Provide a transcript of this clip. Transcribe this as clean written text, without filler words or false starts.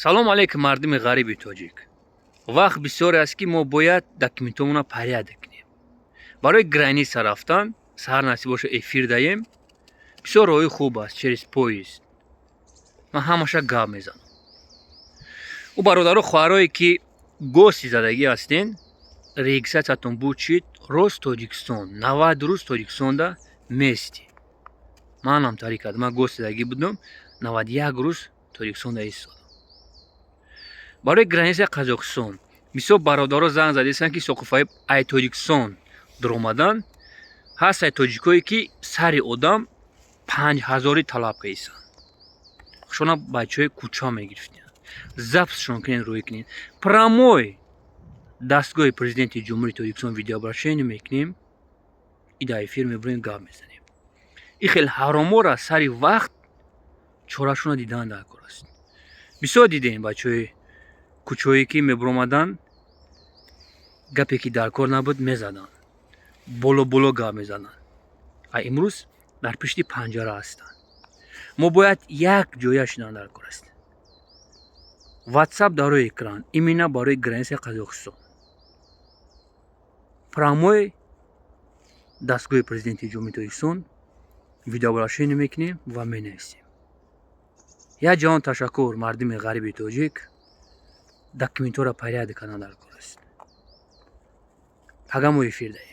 Салом алейкум, мардуми ғариби тоҷик. Вақт бисёре аст, ки мо бояд документҳомона порядок кунем барои граница рафтан. Саҳар насиб боша, эфир даем. Бисёр роҳи хуб аст, через поезд. Ман ҳамаша гап мезанам. Ӯ бародару хоҳарое, ки гости задагӣ ҳастен, регистратсиятон буд, чид рост Тоҷикистон, 90 рӯз Тоҷикистонда местӣ. Манам таъриф кардам, ман гости задагӣ будам, 91 рӯз Тоҷикистонда истодам. Барои границаи Қазоқистон бисёр бародаро занг задистанд, ки соқуфаи ай Тоҷикистон дуромадан ҳаст. Ай тоҷикое, ки сари одам 5000-ӣ талаб кардистанд, хушона бачаҳои кӯча мегирифтанд. Записшон кунед, рӯй кунед. Прямой дастгоҳи Президенти Ҷумҳурии Тоҷикистон видеообращение мекунем и дар эфир мебурем, гап мезанем. И хел ҳаромора сари вақт чорашона дидан дар кор аст. Бисёр дидем бачаҳои кӯчое, ки мебуромаданд, гапе, ки дар кор набуд, мезаданд, боло боло гап мезаданд, а имрӯз дар пишти панҷара ҳастанд. Мо бояд як ҷоя шидан дар кор аст. Ватсап дар рӯи экран, именно барои границаи Қазоқистон прямой дастгоҳи Президенти Ҷумҳурии Тоҷикистон видеообращение мекунем ва менависем. Як ҷаҳон ташаккур, мардуми ғариби тоҷик. Документҳоро порядок кардан дар кор аст. Пага мо эфир даем.